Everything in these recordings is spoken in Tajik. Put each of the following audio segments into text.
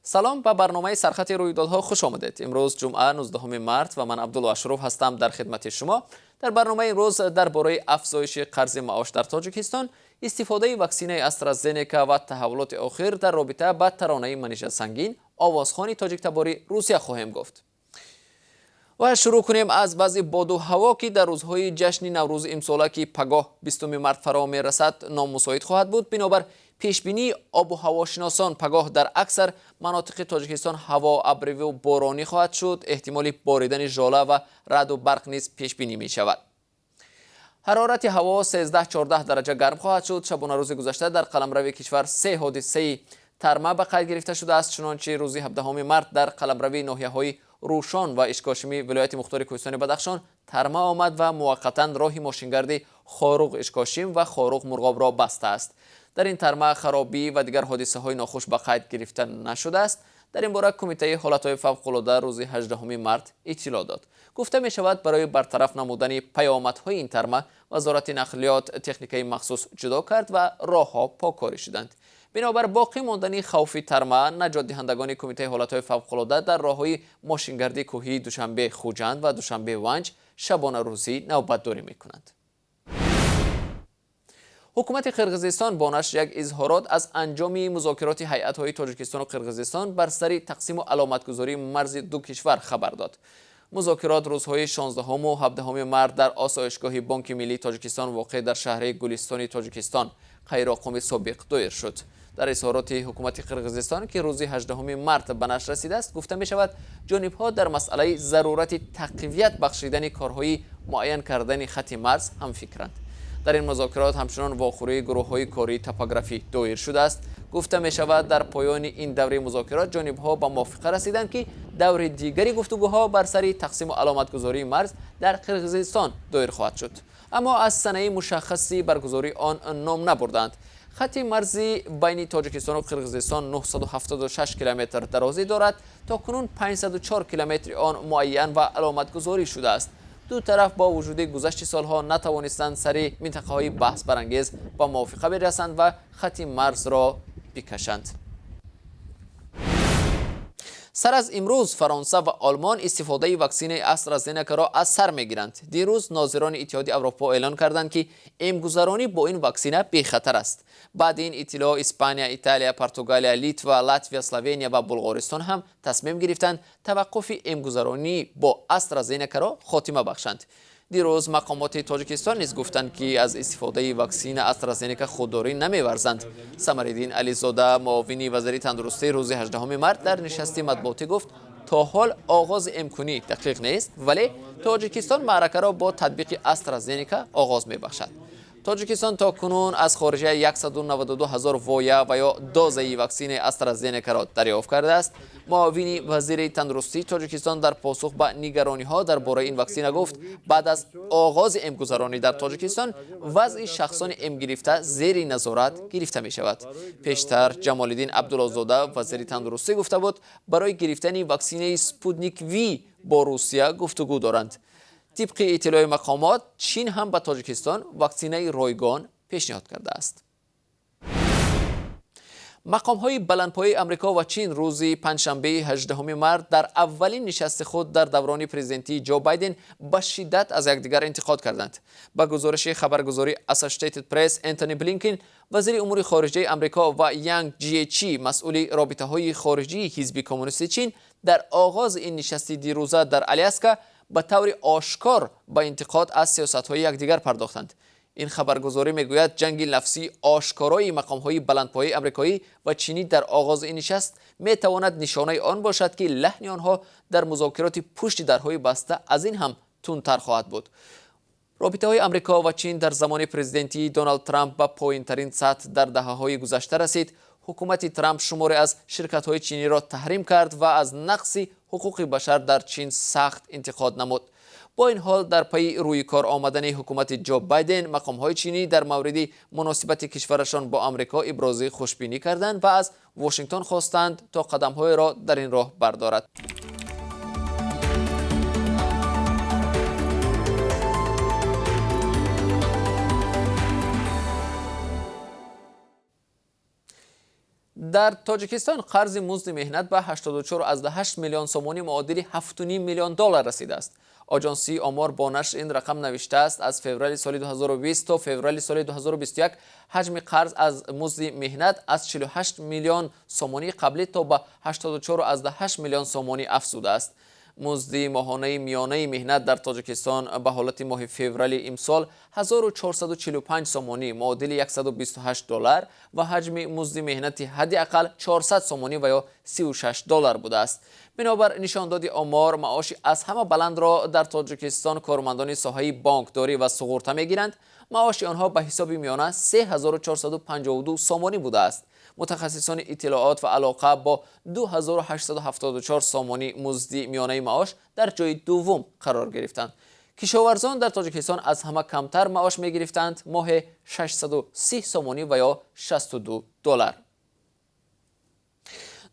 Салом, ба барномаи сархати рӯйдодҳо хуш омадед. Имрӯз ҷумъа, 19 март, ва ман Абдулло Ашуров ҳастам дар хидмати шумо. Дар барномаи имрӯз дар бораи афзоиши қарзи маош дар Тоҷикистон, истифодаи ваксинаи AstraZeneca ва таҳаввулоти охир дар робита ба таронаи Манижа Сангин, овозхони тоҷиктабори Русия, хоҳем гуфт. Ва шурӯъ кунем аз вазъи боду ҳаво, ки дар рӯзҳои ҷашни Наврӯзи имсола, ки пагоҳ 20 март фаро мерасад, номусоид хоҳад буд. Бинобар пешбинии обу ҳавошиносон, пагоҳ дар аксар манотиқи Тоҷикистон ҳаво абриву боронӣ хоҳад шуд. Эҳтимоли боридани жола ва раъду барқ низ пешбинӣ мешавад. Ҳарорати ҳаво 13-14 дараҷа гарм хоҳад шуд. Шабонарӯзи гузашта дар қаламрави кишвар се ҳодисаи тарма ба қайд гирифта шудааст. Чунончи рӯзи 17 март дар қаламрави ноҳияҳои Рӯшон ва Ишкошими вилояти мухтори Кӯҳистони Бадахшон тарма омад ва муваққатан роҳи мошингарди Хоруғ Ишкошим ва Хоруғ Мурғобро бастааст. Дар ин тарма харобӣ ва дигар ҳодисаҳои нохуш ба қайд гирифта нашудааст. Дар ин бора Кумитаи ҳолатҳои фавқулода рӯзи 18 март иттилоъ дод. Гуфта мешавад, барои бартараф намудани паёмадҳои ин тарма Вазорати нақлиёт техникаи махсус ҷудо кард ва роҳҳо поккорӣ шуданд. Бинобар боқӣ мондани хавфи тарма, наҷотдиҳандагони Кумитаи ҳолатҳои фавқулода дар роҳҳои мошингарди кӯҳии Душанбе Хуҷанд ва Душанбе Ванҷ шабонарӯзӣ навбатдорӣ мекунанд. Ҳукумати Қирғизистон бо нашри як изҳорот аз анҷоми музокироти ҳайатҳои Тоҷикистону Қирғизистон бар сари тақсиму аломатгузории марзи ду кишвар хабар дод. Музокирот рӯзҳои 16 17 март дар осоишгоҳи Бонки миллии Тоҷикистон, воқеъ дар шаҳри Гулистони Тоҷикистон, Қайроққуми собиқ, доир шуд. Дар изҳороти ҳукумати Қирғизистон, ки рӯзи 18 март ба нашр расидааст, гуфта мешавад, ҷонибҳо дар масъалаи зарурати тақвият бахшидани корҳои муайян кардани хати марз ҳамфикранд. Дар ин музокирот ҳамчунон вохӯрии гурӯҳҳои кории топографӣ доир шудааст. Гуфта мешавад, дар поёни ин даври музокирот ҷонибҳо ба мувофиқа расиданд, ки даври дигари гуфтугӯҳо бар сари тақсиму аломатгузории марз дар Қирғизистон доир хоҳад шуд, аммо аз санаи мушаххаси баргузории он ном набурданд. Хати марзи байни Тоҷикистону Қирғизистон 976 километр дарозӣ дорад. То кунун 504 километри он муайян ва аломатгузорӣ шудааст. Ду тараф бо вуҷуди гузашти солҳо натавонистанд сари минтақаҳои баҳсбарангез ба мувофиқа бирасанд ва хати марзро бикашанд. Сар аз имрӯз Фаронса ва Олмон истифодаи ваксинаи AstraZeneca-ро аз сар мегиранд. Дирӯз нозирони Иттиҳоди Аврупо эълон карданд, ки эмгузаронӣ бо ин ваксина бехатар аст. Баъди ин иттилоъ Испания, Италия, Португалия, Литва, Латвия, Словения ва Булғористон ҳам тасмим гирифтанд таваққуфи эмгузаронӣ бо AstraZeneca-ро хотима бахшанд. Дирӯз мақомоти Тоҷикистон низ гуфтанд, ки аз истифодаи ваксина AstraZeneca худдорӣ намеварзанд. Самариддин Ализода, муовини вазири тандурустӣ, рӯзи 18 март дар нишасти матбуотӣ гуфт, то ҳол оғози эмкунӣ дақиқ нест, вале Тоҷикистон маъракаро бо татбиқи AstraZeneca оғоз мебахшад. Тоҷикистон то кунун аз хориҷа 192 ҳазор воя ва ё дозаи ваксинаи AstraZeneca-ро дарёфт кардааст. Муовини вазири тандурустии Тоҷикистон дар посух ба нигарониҳо дар бораи ин ваксина гуфт, баъд аз оғози эмгузаронӣ дар Тоҷикистон вазъи шахсони эмгирифта зери назорат гирифта мешавад. Пештар Ҷамолиддин Абдуллозода, вазири тандурустӣ, гуфта буд, барои гирифтани ваксинаи Спутник Ви бо Русия гуфтугӯ доранд. Тибқи иттилои мақомот, Чин ҳам ба Тоҷикистон ваксинаи ройгон пешниҳод кардааст. Мақомҳои баландпояи Амрико ва Чин рӯзи панҷшанбеи 18 март дар аввалин нишасти худ дар даврони президентии Ҷо Байден ба шиддат аз якдигар интиқод карданд. Ба гузориши хабаргузории Associated Press, Энтони Блинкен, вазири умури хориҷаи Амрико, ва Янг Ҷиечи, масъули робитаҳои хориҷии Ҳизби коммунисти Чин, дар оғози ин нишасти дирӯза дар Аляска ба таври ошкор ба интиқод аз сиёсатҳои якдигар пардохтанд. Ин хабаргузорӣ мегӯяд, ҷанги лафзии ошкорои мақомҳои баландпояи амрикоӣ ва чинӣ дар оғози ин нишаст метавонад нишонаи он бошад, ки лаҳни онҳо дар музокироти пушти дарҳои баста аз ин ҳам тундтар хоҳад буд. Робитаҳои Амрико ва Чин дар замони президентии Доналд Трамп ба поинтарин сатҳ дар даҳаҳои гузашта расид. Ҳукумати Трамп шуморе аз ширкатҳои чиниро таҳрим кард ва аз нақси ҳуқуқи башар дар Чин сахт интиқод намуд. Бо ин ҳол, дар пайи рӯи кор омадани ҳукумати Ҷо Байден, мақомҳои чинӣ дар мавриди муносибати кишварашон бо Амрико ибрози хушбинӣ карданд ва аз Вошингтон хостанд, то қадамҳоеро дар ин роҳ бардорад. Дар Тоҷикистон қарзи музди меҳнат ба 84,8 миллион сомонӣ, муодили 7,5 миллион доллар расидааст. Оҷонсии Омор бо нашри ин рақам навиштааст, аз феврали соли 2020 то феврали соли 2021 ҳаҷми қарз аз музди меҳнат аз 48 миллион сомонии қаблӣ то ба 84,8 миллион сомонӣ афзудааст. Музди моҳонаи миёнаи меҳнат дар Тоҷикистон ба ҳолати моҳи феврали имсол 1445 сомонӣ, муодили 128 доллар, ва ҳаҷми музди меҳнати ҳадди ақал 400 сомонӣ ва ё 36 доллар будааст. Бинобар нишондоди омор, маоши аз ҳама баландро дар Тоҷикистон кормандони соҳаи бонкдорӣ ва суғурта мегиранд. Маоши онҳо ба ҳисоби миёна 3452 сомонӣ будааст. Мутахассисони иттилоот ва алоқа бо 2874 сомонӣ музди миёнаи маош дар ҷои дуввум қарор гирифтанд. Кишоварзон дар Тоҷикистон аз ҳама камтар маош мегирифтанд, моҳе 630 сомонӣ ва ё 62 доллар.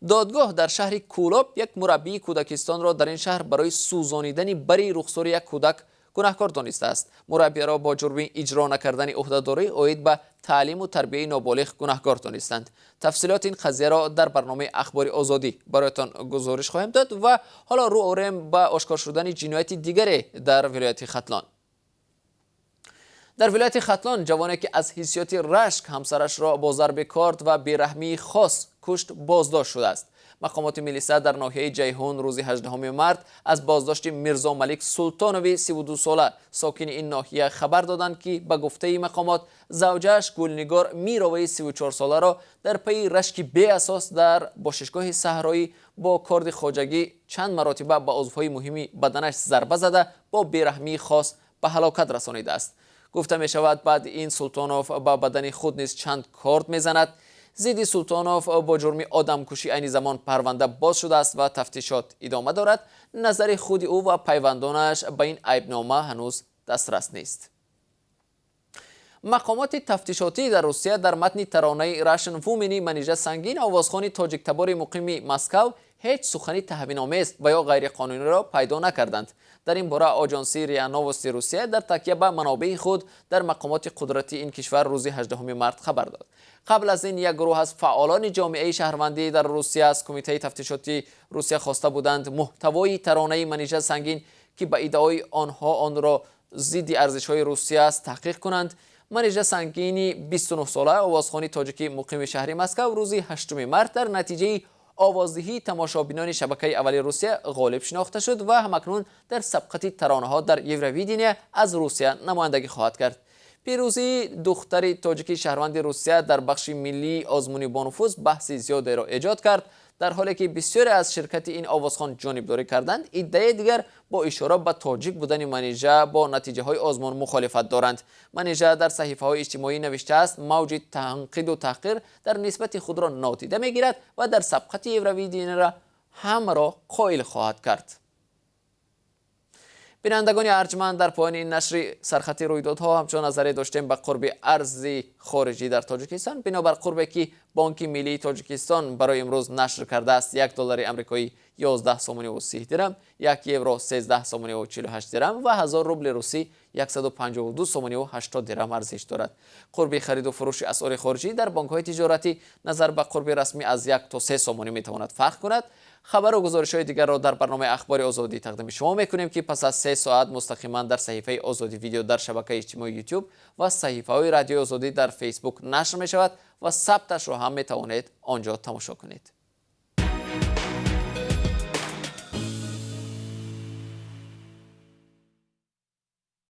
Додгоҳ дар шаҳри Кӯлоб як мураббии кӯдакистонро дар ин шаҳр барои сӯзонидани бари рухсори як кӯдак гунаҳкор донистааст. Мураббияро бо ҷурми иҷро накардани ӯҳдадорӣ оид ба таълиму тарбияи ноболиғ гунаҳкор донистанд. Тафсилоти ин қазияро дар барномаи Ахбори Озодӣ бароятон гузориш хоҳем дод. Ва ҳоло рӯ орем ба ошкор шудани ҷинояти дигаре дар вилояти Хатлон. Дар вилояти Хатлон ҷавоне, ки аз ҳиссиёти рашк ҳамсарашро бо зарби корд ва бераҳмии хос кушт, боздошт шудааст. Мақомоти милиса дар ноҳияи Ҷайҳун рӯзи 18 март аз боздошти Мирзомалик Султонови 32сола, сокини ин ноҳия, хабар доданд, ки ба гуфтаи мақомот, завҷааш Гулнигор Мироваи 34соларо дар пайи рашки беасос дар бошишгоҳи саҳроӣ бо корди хоҷагӣ чанд маротиба ба узвҳои муҳими баданаш зарба зада, бо бераҳмии хос ба ҳалокат расонидааст. Гуфта мешавад, баъди ин Султонов ба бадани худ низ чанд корд мезанад. Зидди Султонов бо ҷурми одамкушӣ айни замон парванда боз шудааст ва тафтишот идома дорад. Назари худи ӯ ва пайвандонаш ба ин айбнома ҳанӯз дастрас нест. Мақомоти тафтишотӣ дар Русия дар матни таронаи Russian Woman Манижа Сангин, овозхони тоҷиктабори муқими Москав, ҳеҷ сухани таҳвиномез ва ё ғайриқонуниро пайдо накарданд. Дар ин бора оҷонсии РИА Новости Русия дар такя ба манобеи худ дар мақомоти қудрати ин кишвар рӯзи 18 март хабар дод. Қабл аз ин як гурӯҳ аз фаъолони ҷомеаи шаҳрвандӣ дар Русия аз Кумитаи тафтишотии Русия хоста буданд муҳтавои таронаи Манижа Сангин, ки ба иддаои онҳо онро зидди арзишҳои Русия аст, таҳқиқ кунанд. Манижа Сангини 29сола, овозхони тоҷики муқими шаҳри Москав, рӯзи 8 март дар натиҷаи овоздиҳии тамошобинони шабакаи аввали Русия ғолиб шинохта шуд ва ҳамакнун дар сабқати таронаҳо дар Евровидения аз Русия намояндагӣ хоҳад кард. Пирӯзии духтари тоҷики шаҳрванди Русия дар бахши миллии озмуни бонуфуз баҳси зиёдеро эҷод кард. Дар ҳоле ки бисёре аз ширкати ин овозхон ҷонибдорӣ карданд, иддаи дигар бо ишора ба тоҷик будани Манижа бо натиҷаҳои озмун мухолифат доранд. Манижа дар саҳифаҳои иҷтимоӣ навиштааст, мавҷи танқиду таҳқир дар нисбати худро нодида мегирад ва дар сабқати Евровиденияро ҳамаро қоил хоҳад кард. Бинандагони арҷманд, дар поёни ин нашри сархати рӯйдодҳо ҳамчун назаре доштем ба қурби арзи хориҷӣ дар Тоҷикистон. Бинобар қурбе, ки Бонки миллии Тоҷикистон барои имрӯз нашр кардааст, 1 доллари амрикоӣ 11 сомониву 30 дирам, 1 евро 13 сомониву 48 дирам ва 1000 рубли русӣ 152 сомониву 80 дирам арзиш дорад. Қурби хариду фурӯши асъори хориҷӣ дар бонкҳои тиҷоратӣ назар ба қурби расмӣ аз 1 то 3 сомонӣ метавонад фарқ кунад. Хабару гузоришҳои дигарро дар барномаи Ахбори Озодӣ тақдими шумо мекунем, ки пас аз 3 соат мустақиман дар саҳифаи Озодӣ Видео дар шабакаи иҷтимоии Ютуб ва саҳифаҳои Радиои Озодӣ дар Фейсбук нашр мешавад ва сабташро ҳам метавонед он ҷо тамошо кунед.